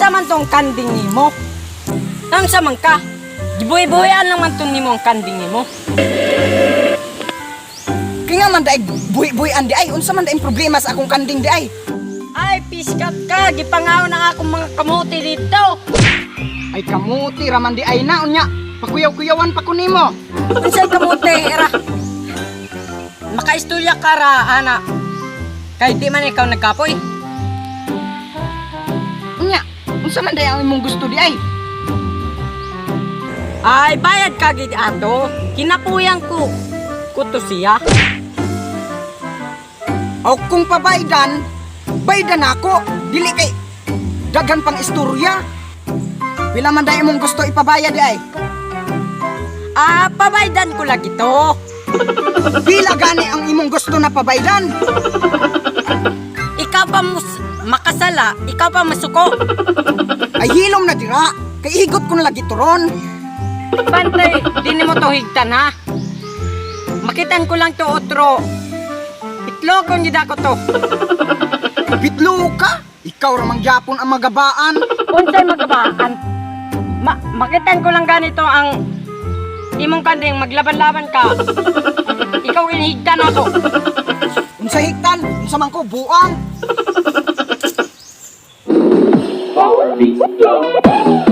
Unsa man tong kanding nimo? Unsa man ka? Gibuhi-buhian lang man to nimo ang kanding nimo. Kaya nga man daig buhi-buhian di ay, unsa man daing problema sa akong kanding di ay? Ay, piskat ka! Gipangaon ang akong mga kamote dito! Ay kamuti raman di ay na unya. Pakuyaw-kuyawan pa ko nimo. Unsay kamote, era? Makaistorya ka ra, ana. Kay di man ikaw nagkapoy. Unya, unsa man day ang imong gusto di ay? Ay, bayad ka gid ato. Kinapuyan ko. Kuto siya. O kung pabaydan, baydan ako. Dili kay daghan pang istorya. Pila man day imong gusto ipabayad di ay? Ah, pabaydan ko lagi to. Pila gani ang imong gusto na pabaydan? Ikaw pa makasala, ikaw pa masuko. Ay hilom na dira. Kay higot ko na lagi turon. Bantay, di nimo to higtan ha. Makitan ko lang to otro. Itlogon gid ako to. Bitlo ka. Ikaw ra man gyapon ang magabaan. Unsay magabaan? Makitan ko lang ganito ang imong kanding maglaban-laban ka. Ikaw inihigtan ako. Unsa higtan? Unsa man ko buang? Power Beats Go.